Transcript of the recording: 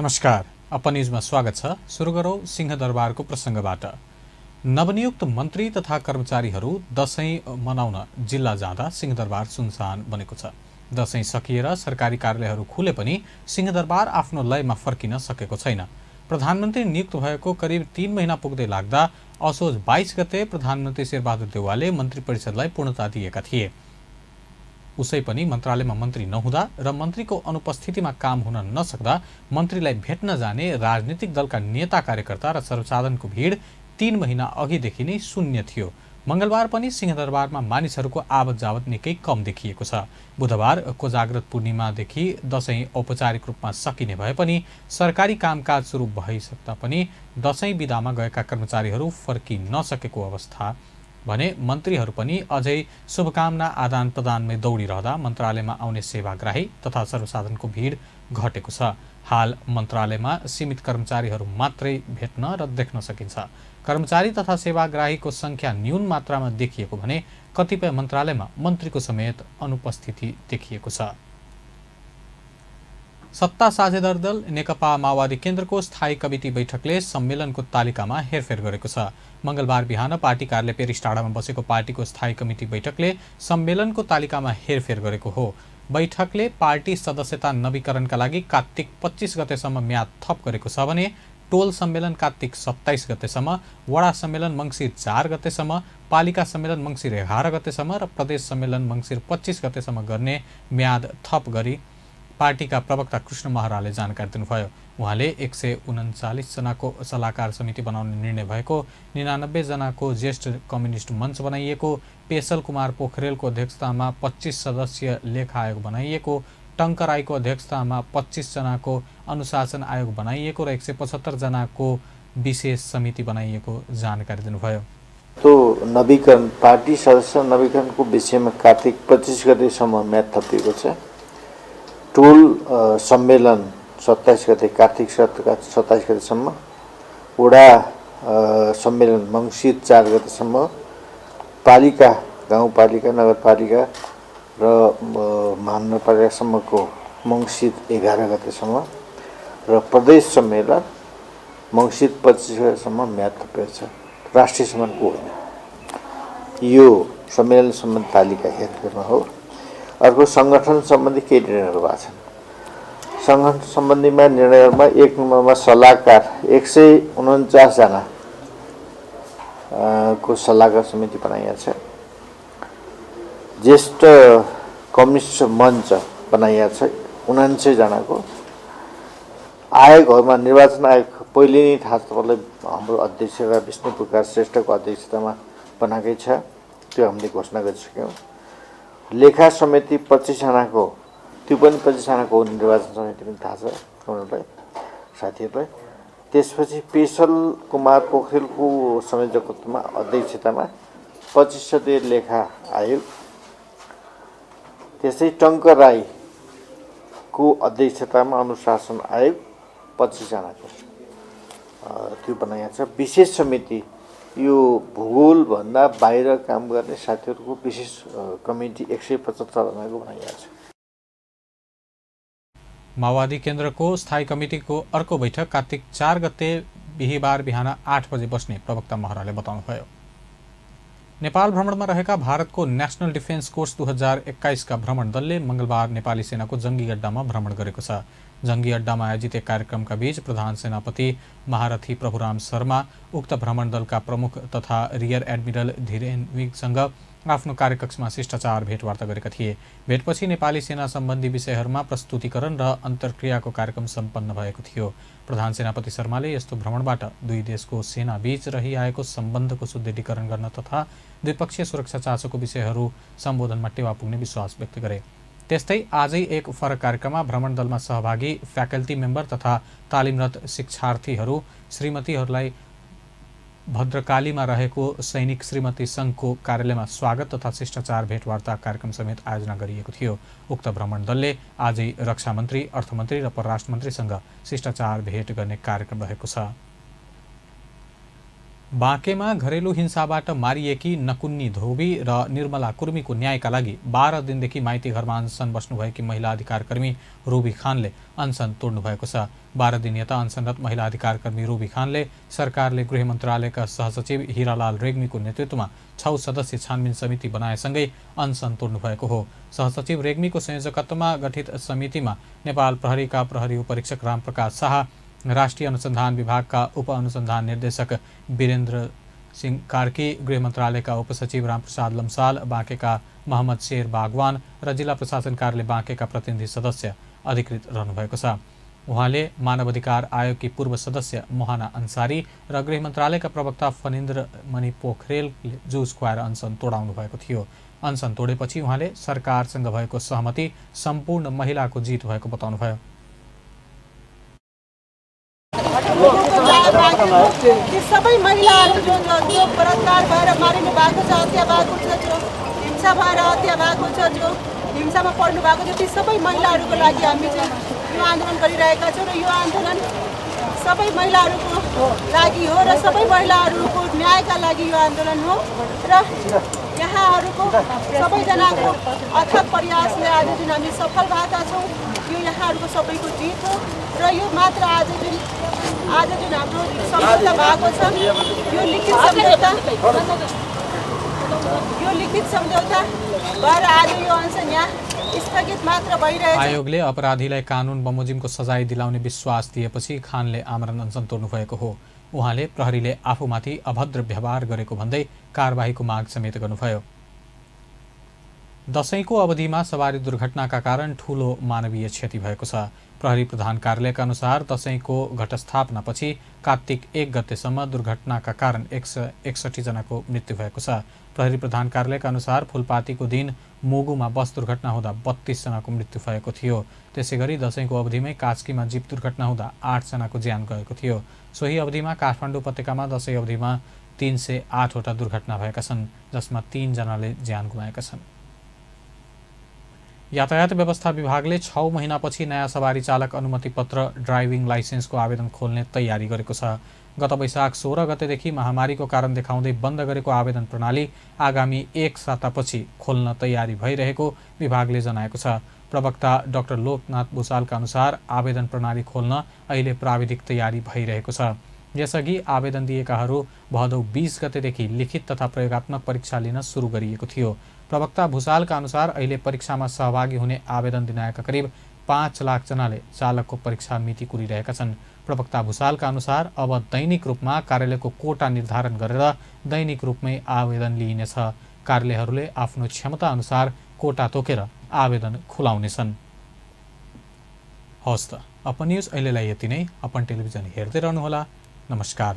नमस्कार, अपन न्यूजमा स्वागत छ। सुरु गरौं सिंहदरबारको प्रसङ्गबाट। नवनियुक्त मन्त्री तथा कर्मचारीहरू दशैं मनाउन जिल्ला जाँदा सिंहदरबार सुनसान बनेको छ। दशैं सकिएर सरकारी कार्यालयहरू खुले पनि सिंहदरबार आफ्नो लयमा फर्किन सकेको छैन। प्रधानमन्त्री नियुक्त भएको करिब 3 महिना पुग्दै लाग्दा असोज 22 गते प्रधानमन्त्री शेरबहादुर देउवाले मन्त्री परिषदलाई पूर्णता दिएका थिए। उसै पनि मन्त्रालयमा मन्त्री नहुँदा र मन्त्रीको अनुपस्थितिमा काम हुन नसक्दा मन्त्रीलाई भेट्न जाने राजनीतिक दलका नेता कार्यकर्ता र सर्वसाधारणको भिड 3 महिना अघिदेखि नै शून्य थियो। मंगलबार पनि सिंहदरबारमा मानिसहरूको आवत जावत निकै कम देखिएको छ। बुधबार कोजाग्रत पूर्णिमादेखि दशैं औपचारिक रूपमा सकिने भए पनि सरकारी कामकाज सुरु भइसक्दा पनि दशैं बिदामा गएका कर्मचारीहरू फर्किन नसकेको अवस्था भने मन्त्रीहरू पनि अझै शुभकामना आदान प्रदानमै दौडिरहँदा मन्त्रालयमा आउने सेवाग्राही तथा सर्वसाधारणको भिड घटेको छ। हाल मन्त्रालयमा सीमित कर्मचारीहरू मात्रै भेट्न र देख्न सकिन्छ। कर्मचारी तथा सेवाग्राहीको संख्या न्यून मात्रामा देखिएको भने कतिपय मन्त्रालयमा मन्त्रीको समेत अनुपस्थिति देखिएको छ। सत्ता साझेदार दल नेकपा माओवादी केन्द्रको स्थायी कमिटी बैठकले सम्मेलनको तालिकामा हेरफेर गरेको छ। मंगलबार बिहान पार्टी कार्यालय पेरिस टाढामा बसेको पार्टीको स्थायी कमिटी बैठकले सम्मेलनको तालिकामा हेरफेर गरेको हो। बैठकले पार्टी सदस्यता नवीकरणका लागि कार्तिक 25 गतेसम्म म्याद थप गरेको छ भने टोल सम्मेलन कार्तिक 27 गतेसम्म, वडा सम्मेलन मङ्सिर 4 गतेसम्म, पालिका सम्मेलन मङ्सिर 11 गतेसम्म र प्रदेश सम्मेलन मङ्सिर 25 गतेसम्म गर्ने म्याद थप गरी पार्टीका प्रवक्ता कृष्ण महराले जानकारी दिनुभयो। उहाँले 139 जनाको सल्लाहकार समिति बनाउने निर्णय भएको, 99 जनाको ज्येष्ठ कम्युनिस्ट मञ्च बनाइएको, पेशल कुमार पोखरेलको अध्यक्षतामा 25 सदस्यीय लेखा आयोग बनाइएको, टङ्कर राईको अध्यक्षतामा 25 जनाको अनुशासन आयोग बनाइएको र 175 जनाको विशेष समिति बनाइएको जानकारी दिनुभयो। तो नवीकरण पार्टी सदस्य नवीकरणको विषयमा कार्तिक 25 गतेसम्म म्याद थपिएको छ। टोल सम्मेलन 27 गते कार्तिक 27 गतेसम्म, वडा सम्मेलन मङ्सिर 4 गतेसम्म, पालिका गाउँपालिका नगरपालिका र महानगरपालिकासम्मको मङ्सिर 11 गतेसम्म र प्रदेश सम्मेलन मङ्सिर 25 गतेसम्म म्याद थपिएको छ। राष्ट्रिय सम्मेलनको होइन। यो सम्मेलन सम्बन्धी तालिका हेरफेरमा हो। अर्को सङ्गठन सम्बन्धी केही निर्णयहरू भएको छन्। सङ्गठन सम्बन्धीमा निर्णयहरूमा 1 नम्बरमा सल्लाहकार 149 जना को सल्लाहकार समिति बनाइएको छ। ज्येष्ठ कम्युनिस्ट मञ्च बनाइएको छ 79 जनाको। आयोगहरूमा निर्वाचन आयोग पहिले नै थाहा छ तपाईँलाई, हाम्रो अध्यक्ष विष्णु पुकार श्रेष्ठको अध्यक्षतामा बनाएकै छ, त्यो हामीले घोषणा गरिसक्यौँ। लेखा समिति 25 जनाको, त्यो पनि 25 जनाको निर्वाचन समिति पनि थाहा छ उनीहरूलाई, साथीहरूलाई। त्यसपछि पेशल कुमार पोखरेलको संयोजकत्वमा अध्यक्षतामा 25 सदस्यीय लेखा आयोग, त्यसै टङ्कर राईको अध्यक्षतामा अनुशासन आयोग 25 जनाको त्यो बनाइएको छ। विशेष समिति यो भूगोलभन्दा बाहिर काम गर्ने साथीहरूको विशेष कमिटी 175 जनाको बनाइएको छ। माओवादी केन्द्रको स्थायी कमिटीको अर्को बैठक कार्तिक 4 गते बिहिबार बिहान 8 बजे बस्ने प्रवक्ता महराले बताउनुभयो। नेपाल भ्रमणमा रहेका भारतको नेशनल डिफेन्स कोर्स 2021 का भ्रमण दलले मंगलबार नेपाली सेनाको जंगी अड्डामा भ्रमण गरेको छ। जंगी अड्डामा आयोजित एक कार्यक्रमका बीच प्रधान सेनापति महारथी प्रभुराम शर्मा उक्त भ्रमण दलका प्रमुख तथा रियर एडमिरल धीरेन विगसँग आफ्नो कार्यकक्षमा शिष्टाचार भेटवार्ता गरेका थिए। भेटपछि नेपाली सेना सम्बन्धी विषयहरूमा प्रस्तुतिकरण र अन्तर्क्रियाको कार्यक्रम सम्पन्न भएको थियो। प्रधान सेनापति शर्माले यस्तो भ्रमणबाट दुई देशको सेना बीच रहिआएको सम्बन्धको सुदृढीकरण गर्न तथा द्विपक्षीय सुरक्षा चासोको विषयहरू सम्बोधनमा टेवा पुग्ने विश्वास व्यक्त गरे। त्यस्तै आजै एक फरक कार्यक्रममा भ्रमण दलमा सहभागी फ्याकल्टी मेम्बर तथा तालिमरत शिक्षार्थीहरू श्रीमतीहरूलाई भद्रकालीमा रहेको सैनिक श्रीमती सङ्घको कार्यालयमा स्वागत तथा शिष्टाचार भेटवार्ता कार्यक्रम समेत आयोजना गरिएको थियो। उक्त भ्रमण दलले आजै रक्षा मन्त्री, अर्थमन्त्री र परराष्ट्र मन्त्रीसँग शिष्टाचार भेट गर्ने कार्यक्रम रहेको छ। बाँकेमा घरेलु हिंसाबाट मारिएकी नकुन्नी धोबी र निर्मला कुर्मीको न्यायका लागि 12 दिनदेखि माइती घरमा अनसन बस्नुभएकी महिला अधिकारकर्मी रुबी खानले अनसन तोड्नु भएको छ। 12 दिन यता अनसनरत महिला अधिकारकर्मी रुबी खानले सरकारले गृह मन्त्रालयका सहसचिव हिरालाल रेग्मीको नेतृत्वमा 6 सदस्यीय छानबिन समिति बनाएसँगै अनसन तोड्नु भएको हो। सहसचिव रेग्मीको संयोजकत्वमा गठित समितिमा नेपाल प्रहरीका प्रहरी उपरीक्षक रामप्रकाश शाह, राष्ट्रिय अनुसन्धान विभागका उप अनुसन्धान निर्देशक वीरेन्द्र सिंह कार्की, गृह मन्त्रालयका उपसचिव रामप्रसाद लम्साल, बाँकेका मोहम्मद शेर बागवान र जिल्ला प्रशासन कार्यालय बाँकेका प्रतिनिधि सदस्य अधिकृत रहनुभएको छ। उहाँले मानव अधिकार आयोगकी पूर्व सदस्य मोहना अन्सारी र गृह मन्त्रालयका प्रवक्ता फनिन्द्र मणि पोखरेलले जुस खुवाएर अनसन तोडाउनु भएको थियो। अनसन तोडेपछि उहाँले सरकारसँग भएको सहमति सम्पूर्ण महिलाको जित भएको बताउनुभयो। सबै महिलाहरू जो बलात्कार भएर मारिनु भएको छ, हत्या भएको छ, जो हिंसा भएर हत्या भएको छ, जो हिंसामा पर्नु भएको छ, ती सबै महिलाहरूको लागि हामी चाहिँ यो आन्दोलन गरिरहेका छौँ र यो आन्दोलन सबै महिलाहरूको लागि हो र सबै महिलाहरूको न्यायका लागि यो आन्दोलन हो र यहाँहरूको सबैजनाको अथक प्रयासले आज जुन हामी सफल भएका छौँ यो यहाँहरूको सबैको जित हो र यो मात्र आज जुन हाम्रो सम्झौता भएको छ यो लिखित सम्झौता भएर आज यो अनसन यहाँ स्थगित मात्र भइरहेछ। आयोगले अपराधीलाई कानुन बमोजिमको सजाय दिलाउने विश्वास दिएपछि खानले आमरण अनसन तोड्नु भएको हो। उहाँले प्रहरीले आफूमाथि अभद्र व्यवहार गरेको भन्दै कारबाहीको माग समेत गर्नुभयो। दशैंको अवधिमा सवारी दुर्घटनाका कारण ठूलो मानवीय क्षति भएको छ। प्रहरी प्रधान कार्यालयका अनुसार दशैंको घटस्थापनापछि कार्तिक 1 गतेसम्म दुर्घटनाका कारण 161 जनाको मृत्यु भएको छ। प्रहरी प्रधान कार्यालयका अनुसार फुलपातीको दिन मुगुमा बस दुर्घटना हुँदा 32 जनाको मृत्यु भएको थियो। त्यसैगरी दशैंको अवधिमै कास्कीमा जीप दुर्घटना हुँदा 8 जनाको ज्यान गएको थियो। सोही अवधिमा काठमाडौँ उपत्यकामा दशैं अवधिमा 308 वटा दुर्घटना भएका छन्, जसमा 3 जनाले ज्यान गुमाएका छन्। यातायात व्यवस्था विभागले 6 महिनापछि नयाँ सवारी चालक अनुमति पत्र ड्राइभिङ लाइसेन्सको आवेदन खोल्ने तयारी गरेको छ। गत वैशाख 16 गतेदेखि महामारीको कारण देखाउँदै बन्द गरेको आवेदन प्रणाली आगामी 1 सातापछि खोल्न तयारी भइरहेको विभागले जनाएको छ। प्रवक्ता डाक्टर लोकनाथ भुसालका अनुसार आवेदन प्रणाली खोल्न अहिले प्राविधिक तयारी भइरहेको छ। यसअघि आवेदन दिएकाहरू भदौ 20 गतेदेखि लिखित तथा प्रयोगात्मक परीक्षा लिन सुरु गरिएको थियो। प्रवक्ता भुसालका अनुसार अहिले परीक्षामा सहभागी हुने आवेदन दिनाएका करिब 5 लाख जनाले चालकको परीक्षा मिति कुरिरहेका छन्। प्रवक्ता भुसालका अनुसार अब दैनिक रूपमा कार्यालयको कोटा निर्धारण गरेर दैनिक रूपमै आवेदन लिइनेछ। कार्यालयहरूले आफ्नो क्षमता अनुसार कोटा तोकेर आवेदन खुलाउनेछन्। हवस् त, अपन न्युज अहिलेलाई यति नै। अपन टेलिभिजन हेर्दै रहनुहोला। नमस्कार।